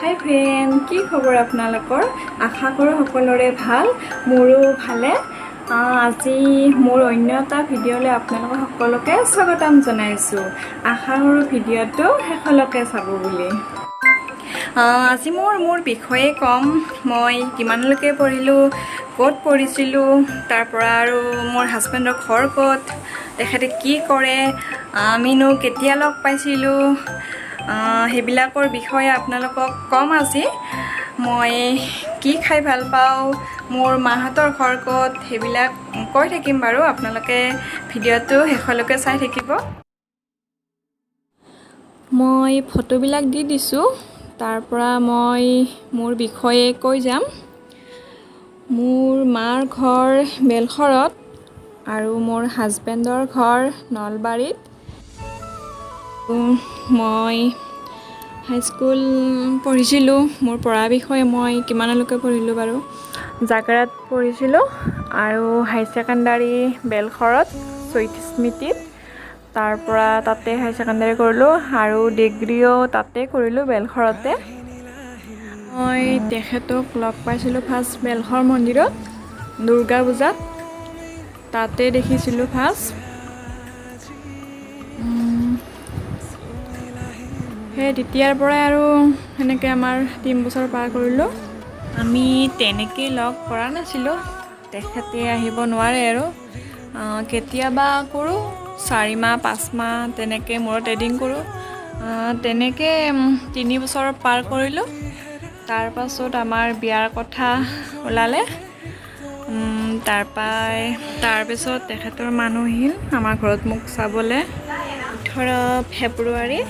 হাই friend, কি খবৰ আপোনালোকৰ? আশা কৰোঁ সকলোৰে ভাল, মোৰো ভালে। আজি মোৰ অন্য এটা ভিডিঅ'লৈ আপোনালোকক সকলোকে স্বাগতম জনাইছোঁ। আশা কৰোঁ ভিডিঅ'টো শেষলৈকে চাব বুলি। আজি মোৰ বিষয়ে ক'ম, মই কিমানলৈকে পঢ়িলোঁ, ক'ত পঢ়িছিলোঁ, তাৰপৰা আৰু মোৰ হাজবেণ্ডৰ ঘৰ ক'ত, তেখেতে কি কৰে, আমিনো কেতিয়া লগ পাইছিলোঁ, সেইবিলাকৰ বিষয়ে আপোনালোকক ক'ম। আজি মই কি খাই ভাল পাওঁ, মোৰ মাহঁতৰ ঘৰ ক'ত, সেইবিলাক কৈ থাকিম বাৰু। আপোনালোকে ভিডিঅ'টো শেষলৈকে চাই থাকিব। মই ফটোবিলাক দি দিছোঁ, তাৰপৰা মই মোৰ বিষয়ে কৈ যাম। মোৰ মাৰ ঘৰ বেলশৰত আৰু মোৰ হাজবেণ্ডৰ ঘৰ নলবাৰীত। মই হাইস্কুল পঢ়িছিলোঁ। মোৰ পঢ়াৰ বিষয়ে মই কিমানলৈকে পঢ়িলোঁ বাৰু, জাগৰাত পঢ়িছিলোঁ আৰু হাই ছেকেণ্ডাৰী বেলশৰত চৈত স্মৃতিত, তাৰপৰা তাতে হাই ছেকেণ্ডাৰী কৰিলোঁ আৰু ডিগ্ৰীও তাতে কৰিলোঁ বেলশৰতে। মই তেখেতক লগ পাইছিলোঁ ফাৰ্ষ্ট বেলশৰ মন্দিৰত দুৰ্গা পূজাত, তাতে দেখিছিলোঁ ফাৰ্ষ্ট। সেই তেতিয়াৰ পৰাই আৰু সেনেকৈ আমাৰ 3 বছৰ পাৰ কৰিলোঁ। আমি তেনেকৈ লগ কৰা নাছিলোঁ, তেখেতে আহিব নোৱাৰে আৰু। কেতিয়াবা কৰোঁ, 4 মাহ 5 মাহ তেনেকৈ মূৰত এদিন কৰোঁ। তেনেকৈ 3 বছৰ পাৰ কৰিলোঁ। তাৰপাছত আমাৰ বিয়াৰ কথা ওলালে। তাৰপিছত তেখেতৰ মানুহ আহিল আমাৰ ঘৰত মোক চাবলৈ। 18 ফেব্ৰুৱাৰী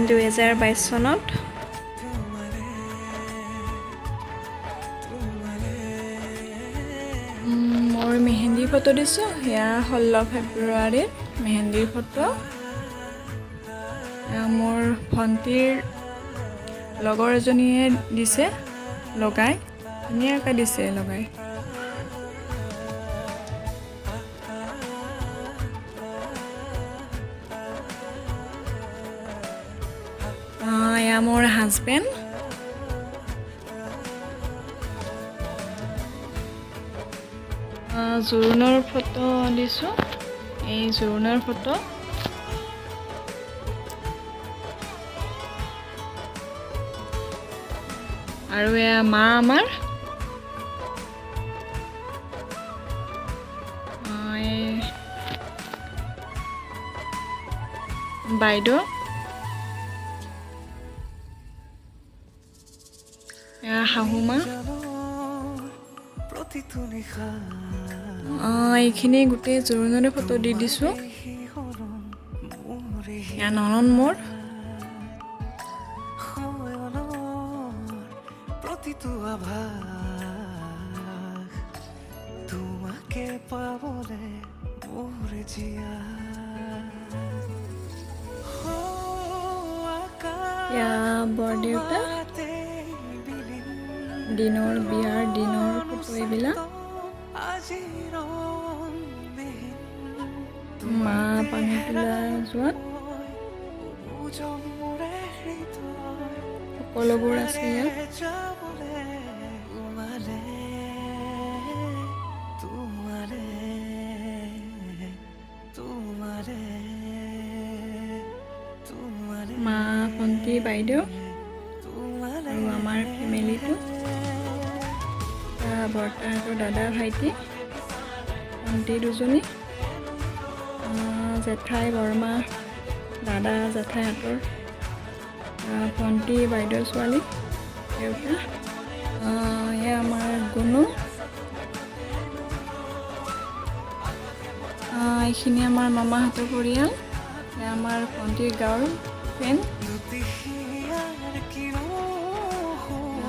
2022 চনত। মোৰ মেহেন্দিৰ ফটো দিছোঁ, সেয়া 16 ফেব্ৰুৱাৰীৰ মেহেন্দিৰ ফটো। মোৰ ভণ্টিৰ লগৰ এজনীয়ে দিছে লগাই, ধুনীয়াকৈ দিছে লগাই। এয়া মোৰ হাজবেণ্ড। জোৰোণৰ ফটো দিছোঁ, এই জোৰোণৰ ফটো। আৰু এয়া মা আমাৰ। বাইদেউ, এয়া শাহু মা। এইখিনি গোটেই জোৰোণৰে ফটো দি দিছোঁ। এয়া ননন মোৰ। এয়া বৰদেউতা, দিনৰ বিয়াৰ দিনৰ ফটো এইবিলাক। মা পানী তোলা যোৱাত সকলোবোৰ আছে ইয়াত। মা, ভণ্টি, বাইদেউ আৰু আমাৰ ফেমিলিটো, বৰ্তাহঁতৰ দাদা, ভাইটি, ভণ্টি দুজনী, জেঠাই, বৰমা, দাদা, জেঠাইহঁতৰ ভণ্টি, বাইদেউ, ছোৱালী, দেউতা। এয়া আমাৰ গুণু। এইখিনি আমাৰ মামাহঁতৰ পৰিয়াল। এয়া আমাৰ ভণ্টিৰ গাঁৱৰ ফ্ৰেণ্ড।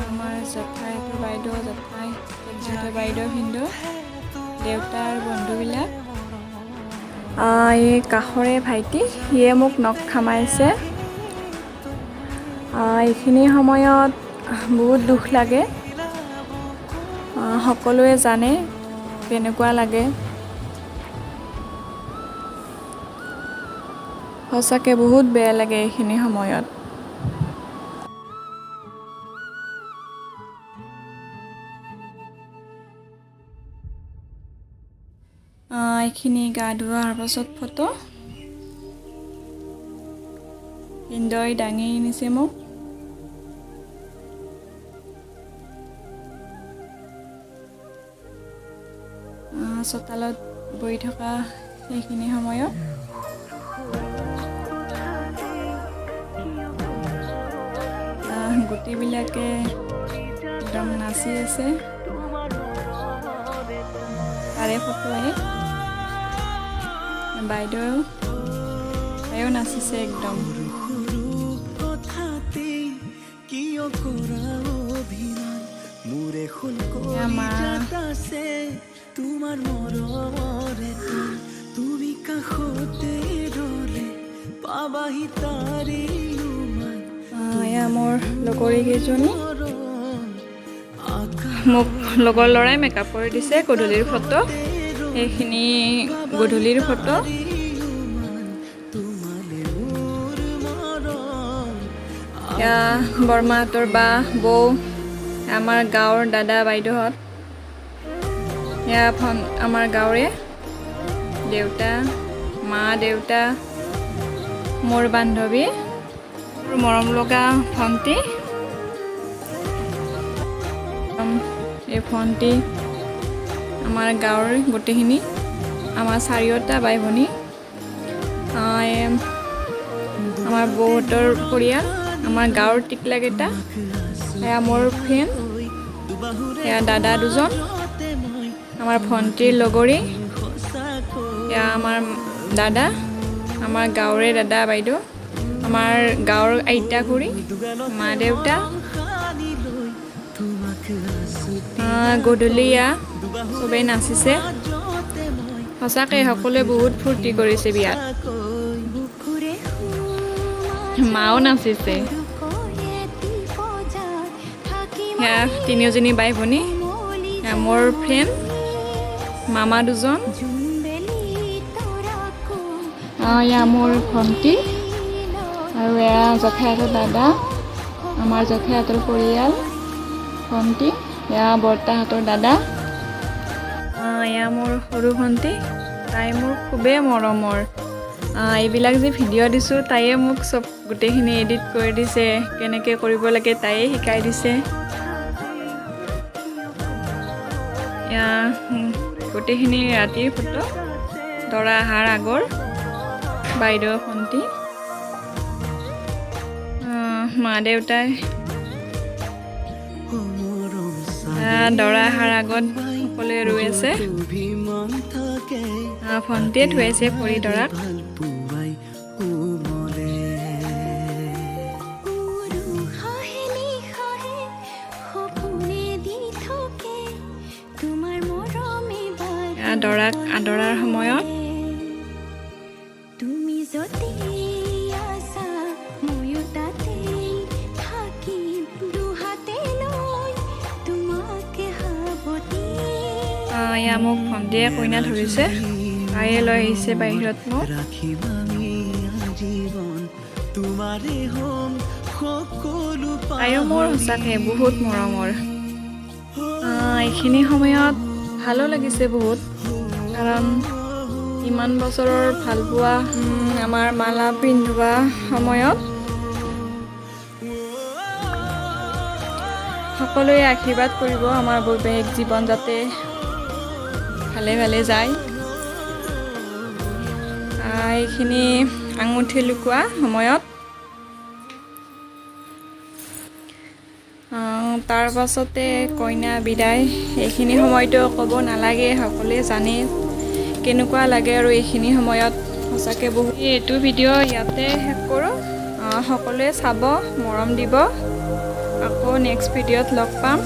আমাৰ জেঠাইহঁতৰ বাইদেউ, জেঠাই, জেঠাইহঁতৰ বাইদেউ, ভিনদেউ, দেউতাৰ বন্ধুবিলাক। এই কাষৰে ভাইটি, সিয়ে মোক নখ খামাইছে। এইখিনি সময়ত বহুত দুখ লাগে, সকলোৱে জানে কেনেকুৱা লাগে। সঁচাকৈ বহুত বেয়া লাগে এইখিনি সময়ত। এইখিনি গা ধোৱাৰ পাছত ফটো। ভিনদেউই দাঙি নিছে মোক। চোতালত বহি থকা সেইখিনি সময়ত। গোটেইবিলাকে একদম নাচি আছে, তাৰে ফটোৱে। বাইদেউ তাইও নাচিছে একদম। এয়া মোৰ লগৰীকেইজনী, মোক লগৰ ল'ৰাই মেকআপ কৰি দিছে। গধূলিৰ ফটো, সেইখিনি গধূলিৰ ফটো। এয়া বৰমাহঁতৰ বা বৌ, আমাৰ গাঁৱৰ দাদা বাইদেউহঁত। এয়া আমাৰ গাঁৱৰে দেউতা, মা দেউতা, মোৰ বান্ধৱী, মোৰ মৰম লগা ভণ্টি। এই ভণ্টি আমাৰ গাঁৱৰ গোটেইখিনি, আমাৰ চাৰিওটা বাই ভনী, আমাৰ বৌহঁতৰ পৰিয়াল, আমাৰ গাঁৱৰ টিকলাকেইটা। এয়া মোৰ ফ্ৰেণ্ড, এয়া দাদা দুজন, আমাৰ ভণ্টিৰ লগৰী, এয়া আমাৰ দাদা, আমাৰ গাঁৱৰে দাদা বাইদেউ, আমাৰ গাঁৱৰ আইতা খুৰী, মা দেউতা। গধূলি এয়া চবেই নাচিছে। সঁচাকৈ সকলোৱে বহুত ফূৰ্তি কৰিছে বিয়াত। মাও নাচিছে। সেয়া তিনিওজনী বাই ভনী, সেয়া মোৰ ফ্ৰেণ্ড, মামা দুজন, এয়া মোৰ ভণ্টি, আৰু এয়া জেঠাইহঁতৰ দাদা, আমাৰ জেঠাইহঁতৰ পৰিয়াল, ভণ্টি, এয়া বৰ্তাহঁতৰ দাদা। এয়া মোৰ সৰু ভণ্টি, তাই মোৰ খুবেই মৰমৰ। এইবিলাক যে ভিডিঅ' দিছোঁ, তাইয়ে মোক চব গোটেইখিনি এডিট কৰি দিছে, কেনেকৈ কৰিব লাগে তাইয়ে শিকাই দিছে। এয়া গোটেইখিনি ৰাতিৰ ফটো, দৰা অহাৰ আগৰ, বাইদেউ ভণ্টি, মা দেউতাই দৰা অহাৰ আগত সকলোৱে ৰৈ আছে। ভণ্টিয়ে ধুৱাইছে ভৰি দৰাক। দৰাক আদৰাৰ সময়ত। এয়া মোক ভণ্টিয়ে কইনা ধৰিছে, তাইয়ে লৈ আহিছে বাহিৰত মোক। তাইও মোৰ সঁচাকৈ বহুত মৰমৰ। এইখিনি সময়ত ভালো লাগিছে বহুত, কাৰণ ইমান বছৰৰ ভালপোৱা আমাৰ মালা পিন্ধোৱা সময়ত সকলোৱে আশীৰ্বাদ কৰিব আমাৰ বৈবাহিক জীৱন যাতে ভালে ভালে যায়। এইখিনি আঙুঠি লুকোৱা সময়ত। তাৰ পাছতে কইনা বিদায়, এইখিনি সময়টো ক'ব নালাগে, সকলোৱে জানে কেনেকুৱা লাগে আৰু এইখিনি সময়ত সঁচাকৈ বহুত। এইটো ভিডিঅ' ইয়াতে শেষ কৰোঁ। সকলোৱে চাব, মৰম দিব। আকৌ নেক্সট ভিডিঅ'ত লগ পাম।